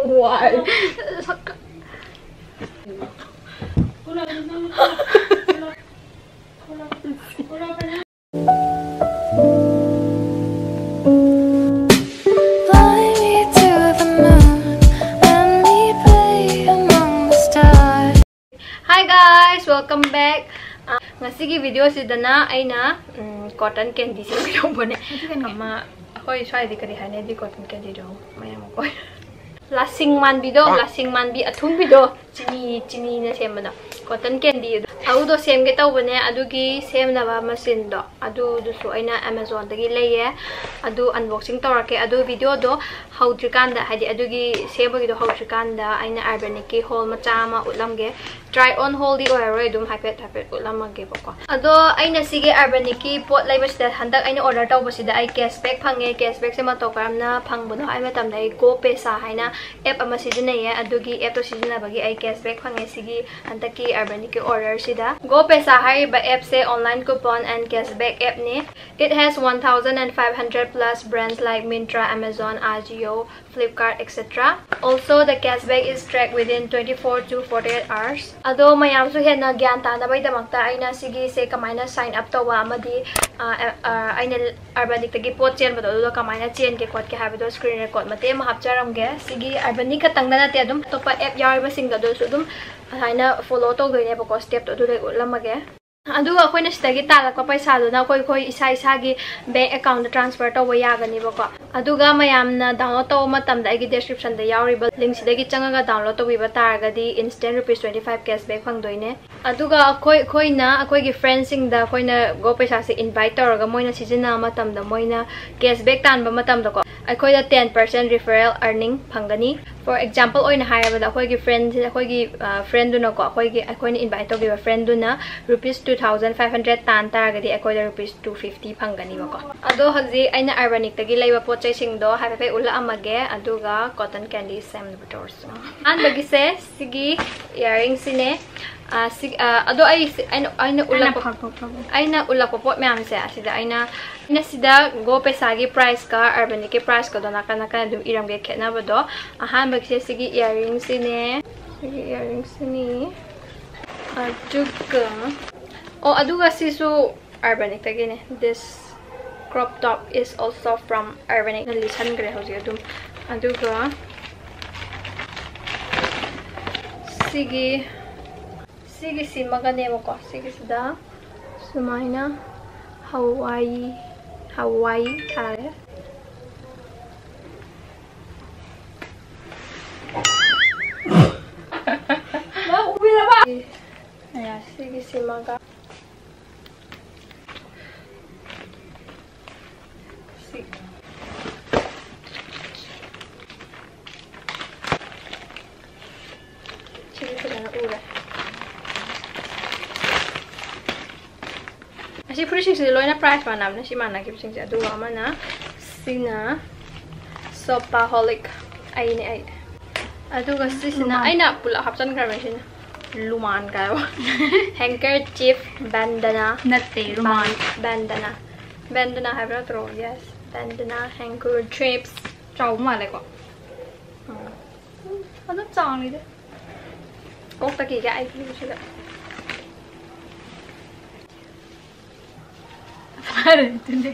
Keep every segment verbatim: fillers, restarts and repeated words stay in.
Why? Fly me to the moon, let me play among the stars. Hi guys, welcome back. ꯑ, ꯉꯁꯤꯒꯤ video ꯁꯤꯗꯅ ꯑꯩꯅ, ꯎꯝ, cotton candy ꯁꯦꯝꯒꯦ ꯇꯧꯕꯅꯦ꯫ ꯑꯃ ꯑꯩꯈꯣꯏ ꯁ꯭ꯋꯥꯏꯗꯤ ꯀꯔꯤ ꯍꯥꯏꯅꯗꯤ cotton candy ꯗꯣ ꯃꯌꯥꯝ ꯑꯩꯈꯣꯏ ꯂꯥꯁꯤꯡ ꯃꯥꯟꯕꯤꯗꯣ, ꯂꯥꯁꯤꯡ ꯃꯥꯟꯕꯤ ꯑꯊꯨꯝꯕꯤꯗꯣ, ꯆꯤꯅꯤ, ꯆꯤꯅꯤꯅ ꯁꯦꯝꯕꯗꯣ, cotton candy ꯑꯗꯣ, ꯑꯗꯨꯗꯣ ꯁꯦꯝꯒꯦ ꯇꯧꯕꯅꯦ꯫ ꯑꯗꯨꯒꯤ ꯁꯦꯝꯅꯕ ꯃꯆꯤꯟꯗꯣ ꯑꯗꯨꯗꯨꯁꯨ ꯑꯩꯅ Amazon ꯗꯒꯤ ꯂꯩꯌꯦ꯫ ꯑꯗꯨ unboxing ꯇꯧꯔꯛꯀꯦ꯫ ꯑꯗꯨ video ꯗꯣ ꯍꯧꯗ꯭ꯔꯤꯀꯥꯟꯗ, ꯍꯥꯏꯗꯤ ꯑꯗꯨꯒꯤ ꯁꯦꯝꯕꯒꯤꯗꯣ ꯍꯧꯗ꯭ꯔꯤꯀꯥꯟꯗ ꯑꯩꯅ Urbanic ꯀꯤ haul ꯃꯆꯥ ꯑꯃ ꯎꯠꯂꯝꯒꯦ꯫ Try on haul ꯗꯤ ꯑꯣꯏꯔꯔꯣꯏ, ꯑꯗꯨꯝ ꯍꯥꯏꯐꯦꯠ ꯍꯥꯏꯐꯦꯠ ꯎꯠꯂꯝꯃꯒꯦꯕꯀꯣ꯫ ꯑꯗꯣ ꯑꯩꯅ ꯁꯤꯒꯤ Urbanic ꯀꯤ ꯄꯣꯠ ꯂꯩꯕꯁꯤꯗ, ꯍꯟꯗꯛ ꯑꯩꯅ order ꯇꯧꯕꯁꯤꯗ ꯑꯩ cashback ꯐꯪꯉꯦ꯫ Cashback ꯁꯦ ꯃꯇꯧ ꯀꯔꯝꯅ ꯐꯪꯕꯅꯣ ꯍꯥꯏꯕ ꯃꯇꯝꯗ, ꯑꯩ Go Paisa ꯍꯥꯏꯅ app ꯑꯃ ꯁꯤꯖꯤꯟꯅꯩꯌꯦ꯫ ꯑꯗꯨꯒꯤ app ꯇꯣ ꯁꯤꯖꯤꯟꯅꯕꯒꯤ ꯑꯩ cashback ꯐꯪꯉꯦ ꯁꯤꯒꯤ ꯍꯟꯗꯛꯀꯤ Urbanic ꯀꯤ order ꯁꯤꯗ꯫ Go Paisa ꯍꯥꯏꯔꯤꯕ app say online coupon and cashback app ꯅꯤ꯫ It has one thousand and five hundred plus brands like Myntra, Amazon, Ajio, Flipkart, et cetera. Also, the cashback is tracked within twenty-four to forty-eight hours. ꯑꯗꯣ ꯃꯌꯥꯝꯁꯨ ꯍꯦꯟꯅ ꯒ꯭ꯌꯥꯟ ꯇꯥꯅꯕꯒꯤꯗꯃꯛꯇ ꯑꯩꯅ ꯁꯤꯒꯤꯁꯦ ꯀꯃꯥꯏꯅ sign up ꯇꯧꯕ ꯑꯃꯗꯤ, ꯑ, ꯑ, ꯑ, ꯑꯩꯅ Urbanic ꯇꯒꯤ ꯄꯣꯠ ꯆꯦꯟꯕꯗꯣ ꯑꯗꯨꯗꯣ ꯀꯃꯥꯏꯅ ꯆꯦꯟꯒꯦ ꯈꯣꯠꯀꯦ ꯍꯥꯏꯕꯗꯣ screen record ꯃꯇꯦꯛ ꯑꯃ ꯍꯥꯞꯆꯔꯝꯒꯦ꯫ ꯁꯤꯒꯤ Urbanic ꯈꯛꯇꯪꯗ ꯅꯠꯇꯦ, ꯑꯗꯨꯝ ꯑꯇꯣꯞꯄ app ꯌꯥꯎꯔꯤꯕꯁꯤꯡꯗꯣ ꯑꯗꯨꯁꯨ ꯑꯗꯨꯝ ꯑꯗꯨꯃꯥꯏꯅ follow ꯇꯧꯗꯣꯏꯅꯦꯕꯀꯣ, step ꯇꯣ ꯑꯗꯨꯗ ꯑꯩ ꯎꯠꯂꯝꯃꯒꯦ꯫ ꯑꯗꯨꯒ ꯑꯩꯈꯣꯏꯅ ꯁꯤꯗꯒꯤ ꯇꯥꯜꯂꯛꯄ ꯄꯩꯁꯥꯗꯨꯅ ꯑꯩꯈꯣꯏ, ꯑꯩꯈꯣꯏ ꯏꯁꯥ ꯏꯁꯥꯒꯤ bank account ꯇ transfer ꯇꯧꯕ ꯌꯥꯒꯅꯤꯕꯀꯣ꯫ ꯑꯗꯨꯒ ꯃꯌꯥꯝꯅ download ꯇꯧꯕ ꯃꯇꯝꯗ ꯑꯩꯒꯤ description ꯗ ꯌꯥꯎꯔꯤꯕ link ꯁꯤꯗꯒꯤ ꯆꯪꯉꯒ download ꯇꯧꯕꯤꯕ ꯇꯥꯔꯒꯗꯤ instant rupees twenty five cashback ꯐꯪꯗꯣꯏꯅꯦ꯫ ꯑꯗꯨꯒ ꯑꯩꯈꯣꯏ, ꯑꯩꯈꯣꯏꯅ ꯑꯩꯈꯣꯏꯒꯤ friend ꯁꯤꯡꯗ ꯑꯩꯈꯣꯏꯅ Go Paisa ꯁꯦ invite ꯇꯧꯔꯒ ꯃꯣꯏꯅ ꯁꯤꯖꯤꯟꯅꯕ ꯃꯇꯝꯗ, ꯃꯣꯏꯅ cashback ꯇꯥꯟꯕ ꯃꯇꯝꯗꯀꯣ, ꯑꯩꯈꯣꯏꯗ ten percent referral earning ꯐꯪꯒꯅꯤ꯫ For example ꯑꯣꯏꯅ ꯍꯥꯏꯔꯕꯗ, ꯑꯩꯈꯣꯏꯒꯤ friend, ꯑꯩꯈꯣꯏꯒꯤ, ꯑ, friend ꯗꯨꯅꯀꯣ, ꯑꯩꯈꯣꯏꯒꯤ, ꯑꯩꯈꯣꯏꯅ invite ꯇꯧꯈꯤꯕ friend ꯗꯨꯅ rupees two thousand five hundred ꯇꯥꯟ ꯇꯥꯔꯒꯗꯤ ꯑꯩꯈꯣꯏꯗ rupees two fifty ꯐꯪꯒꯅꯤꯕꯀꯣ꯫ ꯑꯗꯣ ꯍꯧꯖꯤꯛ ꯑꯩꯅ Urbanic ꯇꯒꯤ ꯂꯩꯕ ꯄꯣꯠ ꯁꯤꯡꯗꯣ ꯍꯥꯏꯐꯦꯠ ꯎꯠꯂꯛꯑꯝꯃꯒꯦ, ꯑꯗꯨꯒ cotton candy ꯁꯦꯝꯅꯕ ꯇꯧꯔꯁꯤ꯫ ꯑꯍꯥꯟꯕꯒꯤꯁꯦ ꯁꯤꯒꯤ earring ꯁꯤꯅꯦ꯫ ꯑꯥ, ꯁꯤ, ꯑꯥ, ꯑꯗꯣ ꯑꯩ ꯁꯤ, ꯑꯩꯅ, ꯑꯩꯅ ꯎꯠꯂꯛꯄ, ꯑꯩꯅ ꯎꯠꯂꯛꯄ ꯄꯣꯠ ꯃꯌꯥꯝꯁꯦ ꯑꯁꯤꯗ ꯑꯩꯅ, ꯑꯩꯅ ꯁꯤꯗ Go ꯄꯩꯁꯥꯒꯤ price ꯀ Urbanic ꯀꯤ price ꯀꯗꯣ ꯅꯥꯀꯟ ꯅꯥꯀꯟ ꯑꯗꯨꯝ ꯏꯔꯝꯒꯦ ꯈꯦꯠꯅꯕꯗꯣ꯫ ꯑꯍꯥꯟꯕꯒꯤꯁꯦ ꯁꯤꯒꯤ earring ꯁꯤꯅꯦ, ꯁꯤꯒꯤ earring ꯁꯤꯅꯤ꯫ ꯑꯗꯨꯒ, ꯑꯣ, ꯑꯗꯨꯒ ꯁꯤꯁꯨ Urbanic ꯇꯒꯤꯅꯦ꯫ This crop top is also from Urbanic꯫ ꯂꯤꯁꯟꯈ꯭ꯔꯦ ꯍꯧꯖꯤꯛ ꯑꯗꯨꯝ꯫ ꯑꯗꯨꯒ ꯁꯤꯒꯤ, ꯁꯤꯒꯤ ꯁꯤꯃꯒꯅꯦꯕꯀꯣ꯫ ꯁꯤꯒꯤꯁꯤꯗ ꯁꯨꯃꯥꯏꯅ ꯍꯋꯥꯏ, ꯍꯋꯥꯏ ꯊꯥꯔꯦ꯫ ꯁꯤꯒꯤ ꯁꯤꯃꯒ ꯁꯤ꯫ ꯁꯤꯗꯤ ꯐꯖꯅ ꯎꯔꯦ꯫ ꯑꯁꯤ ꯐꯨꯔꯤꯠꯁꯤꯡꯁꯤꯗꯤ ꯂꯣꯏꯅ price ꯃꯥꯟꯅꯕꯅꯦ, ꯁꯤ ꯃꯥꯟꯅꯈꯤꯕꯁꯤꯡꯁꯦ꯫ ꯑꯗꯨꯒ ꯑꯃꯅ ꯁꯤꯅ Shopaholic, ꯑꯩꯅꯦ, ꯑꯩ꯫ ꯑꯗꯨꯒ ꯁꯤꯁꯤꯅ ꯂꯨꯃꯥꯟ꯫ ꯑꯩꯅ ꯄꯨꯂꯞ ꯍꯥꯞꯆꯟꯈ꯭ꯔꯕꯅꯦ ꯁꯤꯅ꯫ ꯂꯨꯃꯥꯟ ꯀꯥꯏꯕ꯫ Handkerchief, bandana꯫ ꯅꯠꯇꯦ, ꯂꯨꯃꯥꯟ꯫ Ban-, bandana꯫ Bandana ꯍꯥꯏꯕ ꯅꯠꯇ꯭ꯔꯣ? Yes, bandana, handkerchiefs꯫ ꯆꯥꯎꯕ ꯃꯥꯜꯂꯦꯀꯣ? ꯎꯝ꯫ ꯑꯗꯨꯝ ꯆꯥꯎꯅꯤꯗ꯫ ꯀꯣꯛꯇꯒꯤꯒ ꯑꯩ ꯐꯤꯕꯁꯤꯗ꯫ ꯐꯔꯦ ꯑꯗꯨꯅꯦ꯫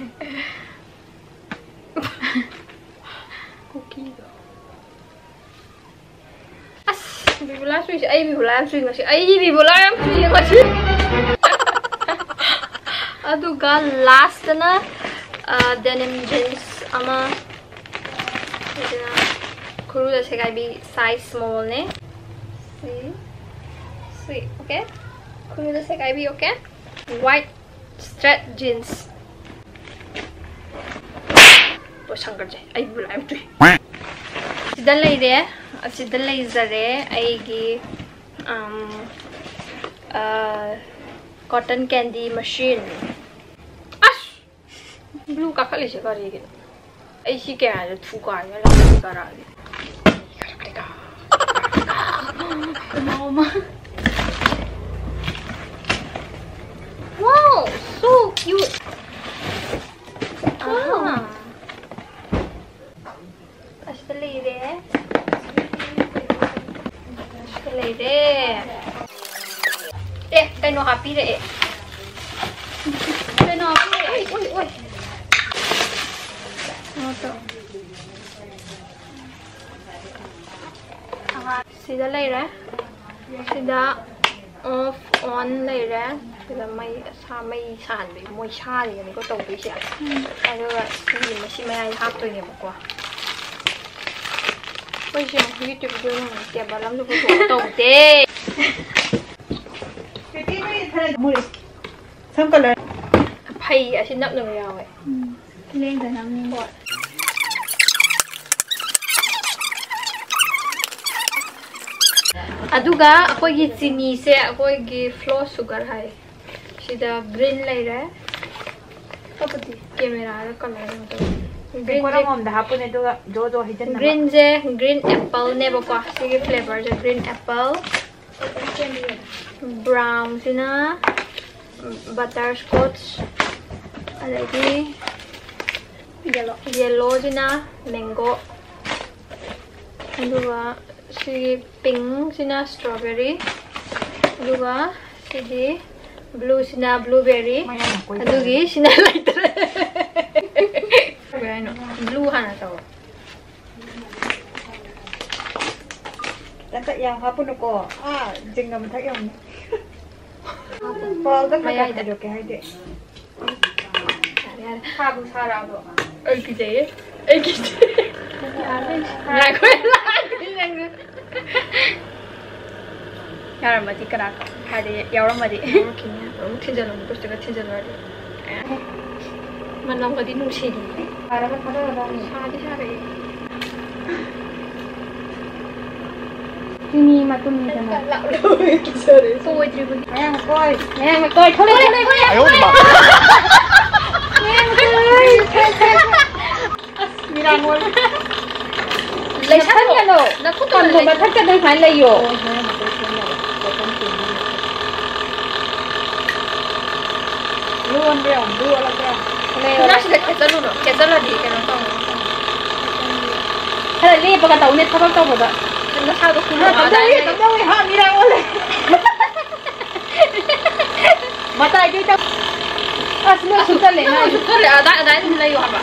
ꯀꯨꯀꯤꯗꯣ꯫ ꯑꯁ, ꯕꯤꯕꯨꯂꯥ ꯆꯨꯏꯁꯦ꯫ ꯑꯩ ꯕꯤꯕꯨꯂꯥ ꯌꯥꯝ ꯆꯨꯏ ꯉꯁꯤ꯫ ꯑꯩ ꯕꯤꯕꯨꯂꯥ ꯌꯥꯝ ꯆꯨꯏ ꯉꯁꯤ꯫ ꯑꯗꯨꯒ last ꯇꯅ, ꯑ, denim jeans ꯑꯃ꯫ ꯑꯗꯨꯅ ꯈꯨꯔꯨꯗ ꯁꯦꯒꯥꯏꯕꯤ size small ꯅꯦ꯫ ꯁꯤ, ꯁꯤ, okay? ꯈꯨꯔꯨꯗ ꯁꯦꯒꯥꯏꯕꯤ, okay? White straight jeans꯫ ꯂꯣꯏꯁꯟꯈ꯭ꯔꯁꯦ꯫ ꯑꯩ ꯕꯤꯕꯨꯂꯥ ꯌꯥꯝ ꯆꯨꯏ꯫ ꯁꯤꯗ ꯂꯩꯔꯦ, ꯑꯁꯤꯗ ꯂꯩꯖꯔꯦ ꯑꯩꯒꯤ, ꯑꯝ, ꯑ, cotton candy machine꯫ ꯑꯁ! Blue ꯀꯥꯈꯠꯂꯤꯁꯦ ꯀꯔꯤꯒꯤꯅꯣ? ꯑꯩ ꯁꯤ ꯀꯌꯥꯗ ꯊꯨꯒꯥꯏꯔꯒ ꯂꯥꯛꯄ ꯀꯔꯥꯒꯤ? ꯀꯅꯥ ꯑꯃ? Wow, so cute. Wow. ꯑꯁꯤꯗ ꯂꯩꯔꯦ꯫ ꯑꯁꯤꯗ ꯂꯩꯔꯦ꯫ ꯑꯦ, ꯀꯩꯅꯣ ꯍꯥꯞꯄꯤꯔꯛꯑꯦ꯫ ꯀꯩꯅꯣ ꯍꯥꯞꯄꯤꯔꯛꯑꯦ꯫ ꯑꯣꯏ, ꯑꯣꯏ, ꯑꯣꯏ꯫ ꯀꯩꯅꯣ ꯇꯧ꯫ ꯁꯤꯗ ꯂꯩꯔꯦ꯫ ꯁꯤꯗ off on ꯂꯩꯔꯦ꯫ ꯁꯤꯗ ꯃꯩ ꯑꯁꯥ-, ꯃꯩ ꯁꯥꯍꯟꯕꯒꯤ ꯃꯣꯏ ꯁꯥꯔꯤꯕꯅꯤꯀꯣ ꯇꯧꯗꯣꯏꯁꯦ꯫ ꯎꯝ꯫ ꯑꯗꯨꯒ ꯁꯤ ꯃꯁꯤ ꯃꯌꯥꯏꯗ ꯍꯥꯞꯇꯣꯏꯅꯦꯕꯀꯣ꯫ ꯑꯩꯈꯣꯏꯁꯦ ꯉꯁꯤꯒꯤ trip ꯗꯣ ꯌꯦꯡꯉꯣ, table ꯑꯃꯁꯨ ꯄꯨꯊꯣꯛꯑ ꯇꯧꯗꯦ꯫ ꯁꯝ colour꯫ ꯐꯩ ꯑꯁꯤ ꯅꯞꯅꯕ ꯌꯥꯎꯋꯦ꯫ ꯎꯝ꯫ ꯂꯦꯡꯗꯅꯕꯅꯤꯅ꯫ ꯍꯣꯏ꯫ ꯑꯗꯨꯒ ꯑꯩꯈꯣꯏꯒꯤ ꯆꯤꯅꯤꯁꯦ ꯑꯩꯈꯣꯏꯒꯤ flow sugar ꯍꯥꯏ꯫ ꯁꯤꯗ green ꯂꯩꯔꯦ꯫ ꯑꯇꯣꯞꯄꯗꯤ? Camera ꯗ colour ꯑꯃ ꯇꯧ꯫ Green ꯇꯦꯡꯀꯣꯠ ꯁꯦ, ꯑꯃꯃꯝꯗ ꯍꯥꯞꯄꯨꯅꯦ, ꯑꯗꯨꯒ ꯖꯣ ꯖꯣ ꯍꯩꯖꯤꯟꯅꯕ꯫ Green ꯁꯦ green apple ꯅꯦꯕꯀꯣ꯫ ꯁꯤꯒꯤ flavour ꯁꯦ green apple꯫ Brown ꯁꯤꯅ butterscotch, ꯑꯗꯒꯤ yellow, yellow ꯁꯤꯅ mango, ꯑꯗꯨꯒ ꯁꯤꯒꯤ pink ꯁꯤꯅ strawberry, ꯑꯗꯨꯒ ꯁꯤꯒꯤ blue ꯁꯤꯅ blueberry, ꯃꯌꯥꯝ ꯀꯣꯏ ꯑꯗꯨꯒꯤ ꯁꯤꯅ ꯂꯩꯇ꯭ꯔꯦ꯫ ꯀꯩ ꯍꯥꯏꯅꯣ? Blue ꯍꯥꯟꯅ ꯇꯧꯔꯣ꯫ ꯈꯤꯇꯪꯈꯛ ꯌꯥꯝ ꯍꯥꯞꯄꯨꯅꯨꯀꯣ꯫ ꯑꯥ, ꯖꯤꯡꯒ ꯃꯊꯛ ꯌꯧꯅꯤ꯫ ꯄꯥꯎꯗ ꯈꯔ ꯈꯔ ꯃꯌꯥꯏꯗ꯫ ꯈꯥꯏꯗꯣꯛꯀꯦ ꯍꯥꯏꯗꯤ꯫ ꯌꯥꯔꯦ, ꯌꯥꯔꯦ꯫ ꯁꯥꯕꯨ ꯁꯥꯔꯛꯑꯕꯣ? ꯑꯩ ꯀꯤꯖꯩꯌꯦ꯫ ꯑꯩ ꯀꯤꯖꯩꯌꯦ꯫ ꯌꯥꯔꯦ꯫ ꯉꯥꯏꯈꯣ, ꯂꯥꯛꯀꯅꯤ ꯅꯪꯁꯨ꯫ ꯌꯥꯔꯝꯃꯗꯤ ꯀꯅꯥ ꯍꯥꯏꯗꯤ ꯌꯥꯎꯔꯝꯃꯗꯤ꯫ ꯌꯥꯎꯔꯛꯈꯤꯅꯤ꯫ ꯑꯃꯨꯛ ꯊꯤꯟꯖꯜꯂꯣ, ꯃꯈꯨꯠꯁꯤꯒ ꯊꯤꯟꯖꯜꯂꯨꯔꯗꯤ꯫ ꯃꯅꯝꯒꯗꯤ ꯅꯨꯡꯁꯤꯔꯤ꯫ ꯁꯥꯔꯒ ꯊꯥꯗꯔꯗꯕꯅꯤ꯫ ꯁꯥꯗꯤ ꯁꯥꯔꯛꯑꯦ꯫ ꯆꯤꯅꯤ ꯃꯇꯨꯝꯅꯤꯗꯅ꯫ ꯂꯥꯛꯂꯣꯏ ꯀꯤꯖꯔꯦ꯫ ꯁꯣꯏꯗ꯭ꯔꯤꯕꯅꯤ꯫ ꯃꯌꯥꯡ ꯀꯣꯏ꯫ ꯃꯌꯥꯡ ꯀꯣꯏ꯫ ꯊꯣꯛꯂꯛꯑꯦ, ꯊꯣꯛꯂꯛꯑꯦ, ꯊꯣꯛꯂꯛꯑꯦ꯫ ꯑꯌꯣ ꯃꯥ꯫ ꯃꯌꯥꯡ ꯀꯣꯏ꯫ ꯑꯁ, ꯂꯩꯁꯟꯒꯅꯣ꯫ ꯅꯈꯨꯠꯇꯨꯅ ꯄꯝꯗꯣ ꯂꯩ-, ꯃꯊꯛꯇ ꯑꯗꯨꯝ ꯁꯨꯃꯥꯏꯅ ꯂꯩꯌꯣ꯫ ꯂꯣꯟꯕ ꯌꯥꯝ ꯂꯣꯜꯂꯒ꯫ ꯂꯩꯌꯣ, ꯂꯩꯌꯣ꯫ ꯁꯤꯗ ꯈꯦꯠꯆꯜꯂꯨꯅꯣ꯫ ꯈꯦꯠꯆꯜꯂꯗꯤ ꯀꯩꯅꯣ ꯇꯧꯅꯤ꯫ ꯈꯔ ꯂꯦꯞꯄꯒ ꯇꯧꯅꯦ ꯊꯕꯛ ꯇꯧꯕꯗ꯫ ꯅꯁꯥꯗꯣ ꯀꯨꯜꯂꯣ꯫ ꯈꯔ ꯀꯝꯗꯧꯏ, ꯑꯗꯥꯏꯗ ꯂꯩꯌꯨ꯫ ꯀꯝꯗꯧꯏ, ꯍꯥ, ꯃꯤꯔꯥꯡ ꯑꯣꯜꯂꯦ꯫ ꯃꯇꯥꯏꯗꯩ ꯇꯧ-, ꯑꯁ, ꯃꯣꯏ ꯁꯨꯝ ꯆꯠꯂꯦ, ꯅꯪ ꯉꯥꯏ-, ꯁꯨꯝ ꯆꯠꯂꯦ, ꯑꯗꯥꯏ, ꯑꯗꯥꯏ ꯑꯗꯨꯝ ꯂꯩꯌꯨ ꯍꯥꯏꯕ꯫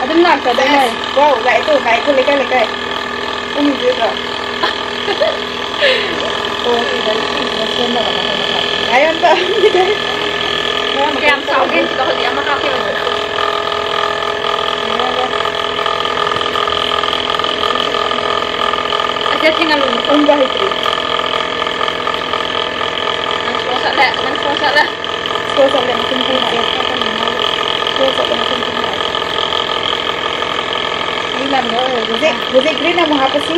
ꯑꯗꯨꯝ ꯂꯥꯛꯆꯗꯣꯏꯅꯦ꯫ ꯋꯥꯎ, ꯂꯥꯛꯑꯦ ꯇꯨ, ꯂꯥꯛꯑꯦ ꯇꯨ, ꯂꯩꯀꯥꯏ, ꯂꯩꯀꯥꯏ꯫ ꯎꯝ, ꯁꯤꯗ꯫ ꯑꯣ, ꯁꯤꯗ ꯏꯁꯤꯡꯁꯤꯅ ꯁꯦꯝꯅꯕ ꯃꯈꯜ ꯃꯈꯜ꯫ ꯉꯥꯏ ꯑꯝꯇ꯫ ꯀꯌꯥꯝ ꯆꯥꯎꯒꯦ? ꯁꯤꯗ ꯍꯧꯖꯤꯛ ꯑꯃ ꯍꯥꯞꯄꯤꯕꯗꯨꯅ꯫ ꯑꯁꯤꯗ ꯊꯦꯡꯍꯜꯂꯨꯅꯨꯀꯣ꯫ ꯎꯪꯕ ꯍꯩꯇ꯭ꯔꯤ꯫ ꯅꯪ slow ꯆꯠꯂꯦ, ꯅꯪ slow ꯆꯠꯂꯦ꯫ Slow ꯆꯠꯂꯦ, ꯃꯆꯤꯟ ꯊꯤ ꯍꯥꯏ꯫ Slow ꯆꯠꯂꯦ, ꯃꯆꯤꯟ ꯊꯤ ꯍꯥꯏ꯫ ꯑꯩ ꯂꯝꯗ ꯑꯣꯏꯔꯦ꯫ ꯍꯧꯖꯤꯛ, ꯍꯧꯖꯤꯛ green ꯑꯃꯨꯛ ꯍꯥꯞꯄꯁꯤ꯫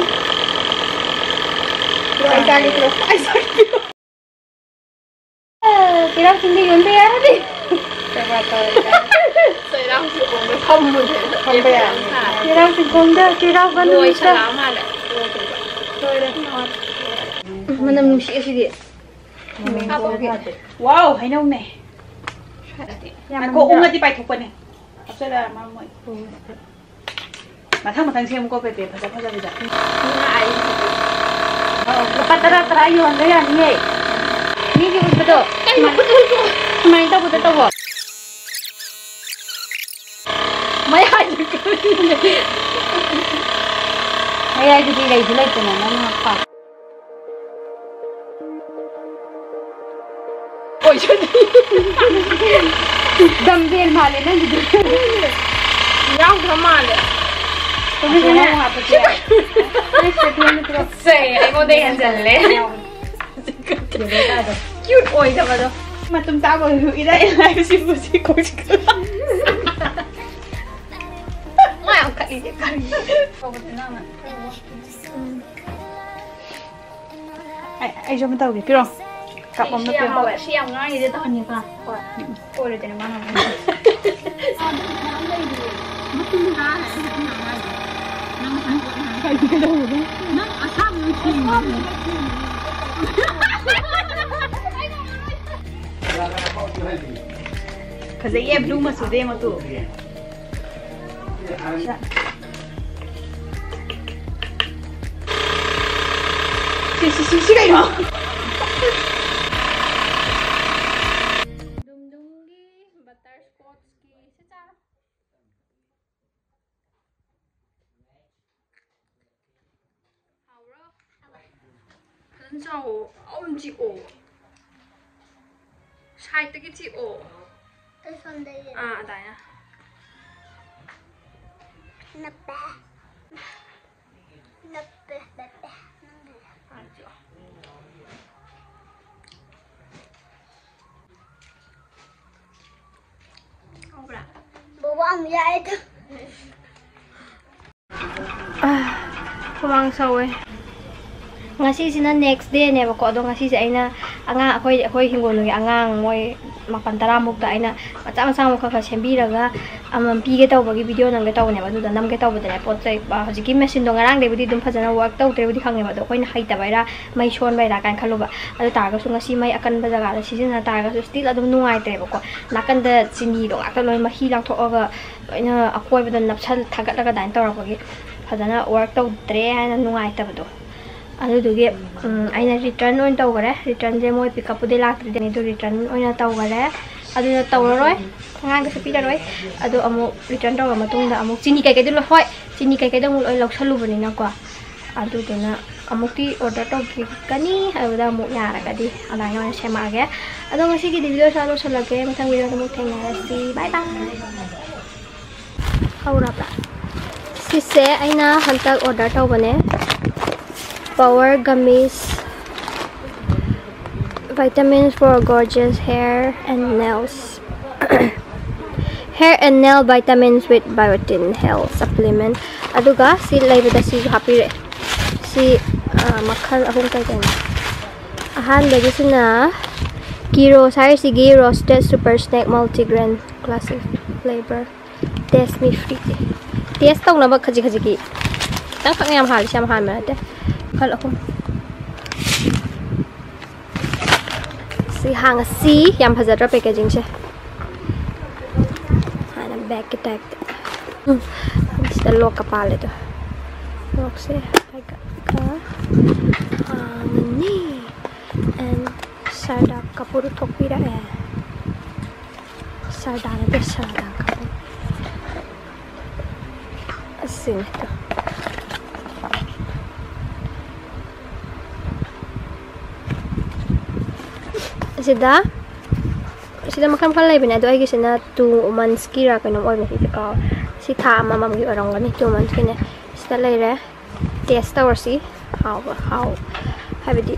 ꯄꯤꯔꯛꯑꯣ, ꯑꯩ ꯆꯥꯒꯦ, ꯄꯤꯔꯛꯑꯣ꯫ ꯑꯩ ꯆꯥꯒꯦ, ꯄꯤꯔꯛꯑꯣ꯫ ꯆꯩꯔꯥꯎ ꯆꯤꯡꯗ ꯌꯣꯟꯕ ꯌꯥꯔꯅꯤ꯫ ꯀꯔꯕꯥꯔ ꯇꯧꯔꯦ꯫ ꯆꯩꯔꯥꯎ ꯆꯤꯡꯈꯣꯡꯗ ꯐꯝꯕꯁꯦ꯫ ꯐꯝꯕ ꯌꯥꯔꯅꯤ꯫ ꯆꯩꯔꯥꯎ ꯆꯤꯡꯈꯣꯡꯗ, ꯆꯩꯔꯥꯎ ꯃꯅꯨꯡꯗ꯫ ꯂꯣꯏꯁꯜꯂꯛꯑ ꯃꯥꯜꯂꯦ꯫ ꯂꯣꯏꯔꯦ꯫ ꯃꯅꯝ ꯅꯨꯡꯁꯤꯑꯦ ꯁꯤꯗꯤ꯫ ꯋꯥꯎ, ꯍꯩꯅꯧꯅꯦ꯫ ꯌꯥꯝ ꯉꯥꯏꯈꯣ, ꯃꯅꯝ ꯎꯪꯉꯗꯤ ꯄꯥꯏꯊꯣꯛꯄꯅꯦ꯫ ꯍꯥꯞꯆꯜꯂ ꯃꯥ ꯃꯣꯏ꯫ ꯃꯊꯪ ꯃꯊꯪ ꯁꯦꯝꯃꯨꯀꯣ, ꯄꯦꯄꯦ, ꯐꯖ ꯐꯖꯕꯤꯗ꯫ ꯂꯨꯄꯥ ꯇꯔꯥ ꯇꯔꯥ ꯌꯣꯟꯕ ꯌꯥꯅꯤꯌꯦ꯫ ꯃꯤꯒꯤ ꯎꯠꯄꯗꯣ꯫ ꯀꯩꯅꯣ ꯈꯨꯠꯇ ꯎꯠꯄ? ꯁꯨꯃꯥꯏꯅ ꯇꯧꯕꯗ ꯇꯧꯋꯣ꯫ ꯃꯌꯥꯏꯗ ꯀꯔꯤꯅꯣ? ꯃꯌꯥꯏꯗꯨꯗꯤ ꯂꯩꯁꯨ ꯂꯩꯇꯅ ꯅꯪꯅ ꯄꯥꯛ-꯫ ꯑꯣꯏꯖꯗꯦ꯫ ꯗꯝꯕꯦꯜ ꯃꯥꯜꯂꯦ ꯅꯪꯒꯤꯗꯤ꯫ ꯌꯥꯎꯗ꯭ꯔ ꯃꯥꯜꯂꯦ꯫ ꯇꯨꯃꯤꯟꯅꯅꯦ꯫ ꯑꯃꯨꯛ ꯍꯥꯞꯄꯁꯨ ꯌꯥꯏ꯫ ꯅꯪ ꯁꯤꯗ ꯐꯤꯂꯝꯗ ꯄꯤꯔꯛꯑꯣ꯫ ꯁꯦ, ꯑꯩꯉꯣꯟꯗ ꯍꯦꯟꯖꯜꯂꯦ꯫ Cute ꯑꯣꯏꯗꯕꯗꯣ꯫ ꯃꯇꯨꯝ ꯇꯥꯕ ꯑꯣꯏꯔꯁꯨ ꯏꯔꯥꯏ ꯂꯥꯏꯕ ꯁꯤꯕꯨ ꯁꯤ ꯀꯧꯁꯤ꯫ ꯃꯥ ꯌꯥꯝ ꯈꯠꯂꯤꯁꯦ ꯀꯔꯤꯅꯣ? ꯑꯩ, ꯑꯩꯁꯨ ꯑꯃ ꯇꯧꯒꯦ꯫ ꯄꯤꯔꯣ꯫ ꯀꯞ ꯑꯃ ꯁꯤ ꯌꯥꯝ ꯄꯤꯔꯣ꯫ ꯍꯥꯎꯋꯦ꯫ ꯁꯤ ꯌꯥꯝ ꯉꯥꯡꯉꯤꯁꯦ ꯇꯧꯍꯟꯒꯦꯀꯣ꯫ ꯍꯣꯏ꯫ ꯎꯝ꯫ ꯑꯣꯏꯔꯣꯏꯗꯣꯏꯅꯦ ꯃꯥ ꯉꯥꯡꯕ꯫ ꯅꯪ ꯑꯁꯥꯝ ꯅꯨꯡꯁꯤ꯫ ꯐꯖꯩꯌꯦ, blue ꯃꯆꯨꯗ ꯌꯦꯡꯉꯣ ꯇꯨ꯫ ꯁꯤ, ꯁꯤ, ꯁꯤ, ꯁꯤ ꯀꯩꯅꯣ? ꯗꯨꯝꯗꯨꯝꯒꯤ butterscotchꯀꯤ ꯁꯤ ꯆꯥꯔꯣ꯫ ꯍꯥꯎꯕ꯭ꯔꯣ? ꯐꯖꯅ ꯆꯥꯎꯋꯣ꯫ ꯑꯗꯨꯝ ꯆꯤꯛꯑꯣ꯫ Sideꯇꯒꯤ ꯆꯤꯛꯑꯣ꯫ ꯑꯩ ꯁꯣꯝꯗꯒꯤ꯫ ꯑꯥ, ꯑꯗꯥꯏꯅ꯫ ꯅꯞꯄꯦ꯫ ꯅꯞꯄꯦ, ꯅꯞꯄꯦ꯫ ꯅꯪꯒꯤꯁꯦ꯫ ꯑꯥ, ꯆꯤꯛꯑꯣ꯫ ꯍꯥꯎꯕ꯭ꯔꯥ? ꯕꯣꯕꯥ ꯑꯃ ꯌꯥꯛꯑꯦꯗ꯫ ꯑꯥ, ꯍꯨꯃꯥꯡ ꯁꯧꯋꯦ꯫ ꯉꯁꯤꯁꯤꯅ next dayꯅꯦꯕꯀꯣ, ꯑꯗꯣ ꯉꯁꯤꯁꯦ ꯑꯩꯅ ꯑꯉꯥꯡ, ꯑꯩꯈꯣꯏ, ꯑꯩꯈꯣꯏ ꯍꯤꯡꯒꯣꯜꯅꯨꯡꯒꯤ ꯑꯉꯥꯡ ꯃꯣꯏ ꯃꯥꯄꯟ ꯇꯔꯥꯃꯨꯛꯇ ꯑꯩꯅ ꯃꯆꯥ ꯃꯆꯥ ꯑꯃꯨꯛ ꯈꯔ ꯈꯔ ꯁꯦꯝꯕꯤꯔꯒ ꯑꯃꯃꯝ ꯄꯤꯒꯦ ꯇꯧꯕꯒꯤ video ꯅꯝꯒꯦ ꯇꯧꯕꯅꯦꯕ꯫ ꯑꯗꯨꯗ ꯅꯝꯒꯦ ꯇꯧꯕꯗꯅꯦ, ꯄꯣꯠ ꯆꯩ, ꯑ, ꯍꯧꯖꯤꯛꯀꯤ machineꯗꯣ ꯉꯔꯥꯡꯗꯩꯕꯨꯗꯤ ꯑꯗꯨꯝ ꯐꯖꯅ work ꯇꯧꯗ꯭ꯔꯦꯕꯨꯗꯤ ꯈꯪꯉꯦꯕ, ꯑꯗꯣ ꯑꯩꯈꯣꯏꯅ ꯍꯩꯇꯕꯩꯔꯥ ꯃꯩ ꯁꯣꯟꯕꯩꯔꯥ ꯀꯥꯏꯅ ꯈꯜꯂꯨꯕ꯫ ꯑꯗꯨ ꯇꯥꯔꯒꯁꯨ ꯉꯁꯤ ꯃꯩ ꯑꯀꯟꯕ ꯖꯒꯥꯗ ꯁꯤꯖꯤꯟꯅ ꯇꯥꯔꯒꯁꯨ still ꯑꯗꯨꯝ ꯅꯨꯡꯉꯥꯏꯇ꯭ꯔꯦꯕꯀꯣ꯫ ꯅꯥꯀꯟꯗ ꯆꯤꯅꯤꯗꯣ ꯉꯥꯛꯇ ꯂꯣꯏ ꯃꯍꯤ ꯂꯥꯡꯊꯣꯛꯑꯒ ꯂꯣꯏꯅ ꯑꯀꯣꯏꯕꯗ ꯅꯞꯁꯜ ꯊꯥꯒꯠꯂꯒ ꯑꯗꯨꯃꯥꯏꯅ ꯇꯧꯔꯛꯄꯒꯤ ꯐꯖꯅ work ꯇꯧꯗ꯭ꯔꯦ ꯍꯥꯏꯅ ꯅꯨꯡꯉꯥꯏꯇꯕꯗꯣ꯫ ꯑꯗꯨꯗꯨꯒꯤ, ꯎꯝ, ꯑꯩꯅ return ꯑꯣꯏꯅ ꯇꯧꯈꯔꯦ꯫ Returnꯁꯦ ꯃꯣꯏ pickupꯄꯨꯗꯤ ꯂꯥꯛꯇ꯭ꯔꯤꯗꯅꯤ, ꯑꯗꯨ return ꯑꯣꯏꯅ ꯇꯧꯈꯔꯦ꯫ ꯑꯗꯨꯅ ꯇꯧꯔꯔꯣꯏ, ꯑꯉꯥꯡꯗꯁꯨ ꯄꯤꯔꯔꯣꯏ꯫ ꯑꯗꯣ ꯑꯃꯨꯛ return ꯇꯧꯔ ꯃꯇꯨꯡꯗ ꯑꯃꯨꯛ ꯆꯤꯅꯤ ꯀꯩꯀꯩꯗꯣ ꯂꯣꯏ, ꯍꯣꯏ, ꯆꯤꯅꯤ ꯀꯩꯀꯩꯗꯣ ꯑꯃꯨꯛ ꯂꯣꯏ ꯂꯧꯁꯜꯂꯨꯕꯅꯤꯅꯀꯣ꯫ ꯑꯗꯨꯗꯨꯅ ꯑꯃꯨꯛꯇꯤ order ꯇꯧꯈꯤꯒꯅꯤ, ꯑꯗꯨꯗ ꯑꯃꯨꯛ ꯌꯥꯔꯒꯗꯤ ꯑꯗꯨꯃꯥꯏꯅ ꯑꯣꯏꯅ ꯁꯦꯝꯃꯛꯑꯒꯦ꯫ ꯑꯗꯣ ꯉꯁꯤꯒꯤꯗꯤ video ꯁ꯭ꯋꯥꯏꯗ ꯂꯣꯏꯁꯤꯜꯂꯒꯦ, ꯃꯊꯪ videoꯗ ꯑꯃꯨꯛ ꯊꯦꯡꯅꯔꯁꯤ꯫ Bye bye꯫ ꯍꯧꯔꯕ꯭ꯔꯥ? ꯁꯤꯁꯦ ꯑꯩꯅ ꯍꯟꯗꯛ order ꯇꯧꯕꯅꯦ, Power Gummies, vitamins for gorgeous hair and nails꯫ Hair and nail vitamins with biotin health supplement꯫ ꯑꯗꯨꯒ ꯁꯤ ꯂꯩꯕꯗ ꯁꯤꯁꯨ ꯍꯥꯞꯄꯤꯔꯛꯑꯦ꯫ ꯁꯤ, ꯑ, ꯃꯈꯜ ꯑꯍꯨꯝ ꯀꯩ ꯀꯩꯅꯣ? ꯑꯍꯥꯟꯕꯒꯤꯁꯤꯅ Kiros ꯍꯥꯏꯔꯤꯁꯤꯒꯤ roasted super snack multigrain classic flavor꯫ Test me free. Test ꯇꯧꯅꯕ ꯈꯖꯤꯛ ꯈꯖꯤꯛꯀꯤ ꯈꯤꯇꯪ ꯈꯛ ꯌꯥꯝ ꯍꯥꯜꯂꯤꯁꯦ, ꯌꯥꯝ ꯍꯥꯟꯕ ꯅꯠꯇꯦ꯫ ꯃꯈꯜ ꯑꯍꯨꯝ꯫ ꯁꯤ ꯍꯥꯡꯉꯁꯤ꯫ ꯌꯥꯝ ꯐꯖꯗ꯭ꯔꯥ packaging ꯁꯦ? ꯍꯥꯟꯅ bag ꯀꯤ type ꯇ꯫ ꯎꯝ, ꯁꯤꯗ lock ꯀ ꯄꯥꯜꯂꯦ ꯑꯗꯣ꯫ Lock say ꯍꯥꯏꯒꯠꯂꯒ ꯍꯥꯡꯉꯅꯤ꯫ And ꯁꯔꯗꯥ ꯀꯥꯄꯨꯔ ꯊꯣꯛꯄꯤꯔꯛꯑꯦ꯫ ꯁꯔꯗꯥ ꯅꯠꯇꯦ, ꯁꯔꯗꯥ ꯀꯥꯄꯨꯔ꯫ ꯑꯁꯤꯅꯦ꯫ ꯑꯁꯤꯗ, ꯑꯁꯤꯗ ꯃꯈꯜ ꯃꯈꯜ ꯂꯩꯕꯅꯦ, ꯑꯗꯣ ꯑꯩꯒꯤꯁꯤꯅ two months ꯀꯤꯔꯥ ꯀꯩꯅꯣꯝ ꯑꯣꯏꯕꯅꯦ, ꯁꯤꯁꯦ ꯀꯥꯎꯔꯦ꯫ ꯁꯤ ꯊꯥ ꯑꯃꯃꯝꯒꯤ ꯑꯣꯏꯔꯝꯒꯅꯤ, two months ꯀꯤꯅꯦ꯫ ꯁꯤꯗ ꯂꯩꯔꯦ, test ꯇꯧꯔꯁꯤ꯫ ꯍꯥꯎꯕ, ꯍꯥꯎ-, ꯍꯥꯏꯕꯗꯤ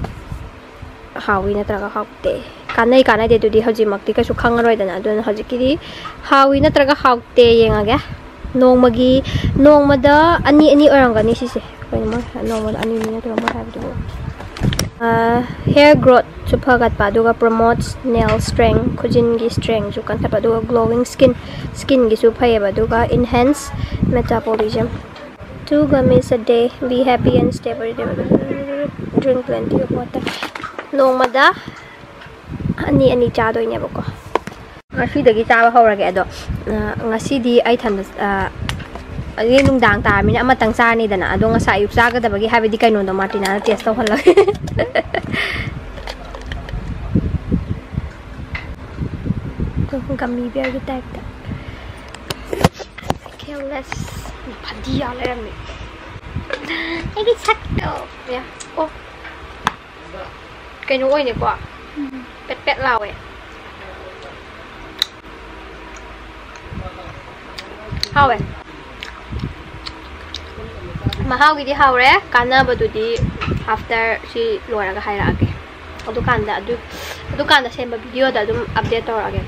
ꯍꯥꯎꯏ ꯅꯠꯇ꯭ꯔꯒ ꯍꯥꯎꯇꯦ, ꯀꯥꯟꯅꯩ ꯀꯥꯟꯅꯗꯦ ꯑꯗꯨꯗꯤ ꯍꯧꯖꯤꯛꯃꯛꯇꯤ ꯀꯩꯁꯨ ꯈꯪꯉꯔꯣꯏꯗꯅ꯫ ꯑꯗꯨꯅ ꯍꯧꯖꯤꯛꯀꯤꯗꯤ ꯍꯥꯎꯏ ꯅꯠꯇ꯭ꯔꯒ ꯍꯥꯎꯇꯦ ꯌꯦꯡꯉꯒꯦ꯫ ꯅꯣꯡꯃꯒꯤ, ꯅꯣꯡꯃꯗ ꯑꯅꯤ ꯑꯅꯤ ꯑꯣꯏꯔꯝꯒꯅꯤ ꯁꯤꯁꯦ꯫ ꯀꯩꯅꯣ ꯃꯣꯏ ꯅꯣꯡꯃꯗ ꯑꯅꯤ ꯑꯅꯤ ꯅꯠꯇ꯭ꯔꯣ ꯃꯣꯏ ꯍꯥꯏꯕꯗꯨꯕꯨ? ꯑꯥ, hair growth ꯁꯨ ꯐꯒꯠꯄ, ꯑꯗꯨꯒ promotes nail strength, ꯈꯨꯖꯤꯟꯒꯤ strength ꯁꯨ ꯀꯟꯈꯠꯄ, ꯑꯗꯨꯒ glowing skin, skin ꯒꯤꯁꯨ ꯐꯩꯌꯦꯕ, ꯑꯗꯨꯒ enhance metabolism꯫ Two gummies a day, be happy and stay very, drink plenty of water. ꯅꯣꯡꯃꯗ ꯑꯅꯤ ꯑꯅꯤ ꯆꯥꯗꯣꯏꯅꯦꯕꯀꯣ꯫ ꯉꯁꯤꯗꯒꯤ ꯆꯥꯕ ꯍꯧꯔꯒꯦ꯫ ꯑꯗꯣ, ꯑ, ꯉꯁꯤꯗꯤ ꯑꯩ ꯊꯟꯗ, ꯑ, ꯑꯗꯨꯗꯤ ꯅꯨꯡꯗꯥꯡ ꯇꯥꯔꯃꯤꯅ ꯑꯃꯇꯪ ꯆꯥꯔꯅꯤꯗꯅ꯫ ꯑꯗꯣ ꯉꯁꯥꯏ ꯑꯌꯨꯛ ꯆꯥꯒꯗꯕꯒꯤ, ꯍꯥꯏꯕꯗꯤ ꯀꯩꯅꯣꯗꯣ ꯃꯥꯔꯇꯤꯅꯥꯅ test ꯇꯧꯍꯜꯂꯒꯦ꯫ Gummy bear ꯒꯤ type ꯇ꯫ Careless꯫ ꯐꯗꯤ ꯌꯥ ꯂꯩꯔꯝꯃꯦ꯫ ꯑꯩꯒꯤ ꯁꯛꯇꯣ꯫ ꯌꯥ꯫ ꯑꯣ꯫ ꯀꯩꯅꯣ ꯑꯣꯏꯅꯦꯀꯣ꯫ ꯄꯦꯠ ꯄꯦꯠ ꯂꯥꯎꯋꯦ꯫ ꯍꯥꯎꯋꯦ꯫ ꯃꯍꯥꯎꯒꯤꯗꯤ ꯍꯥꯎꯔꯦ, ꯀꯥꯟꯅꯕꯗꯨꯗꯤ after ꯁꯤ ꯂꯣꯏꯔꯒ ꯍꯥꯏꯔꯛꯑꯒꯦ꯫ ꯑꯗꯨꯀꯥꯟꯗ ꯑꯗꯨ, ꯑꯗꯨꯀꯥꯟꯗ ꯁꯦꯝꯕ video ꯗ ꯑꯗꯨꯝ update ꯇꯧꯔꯛꯑꯒꯦ꯫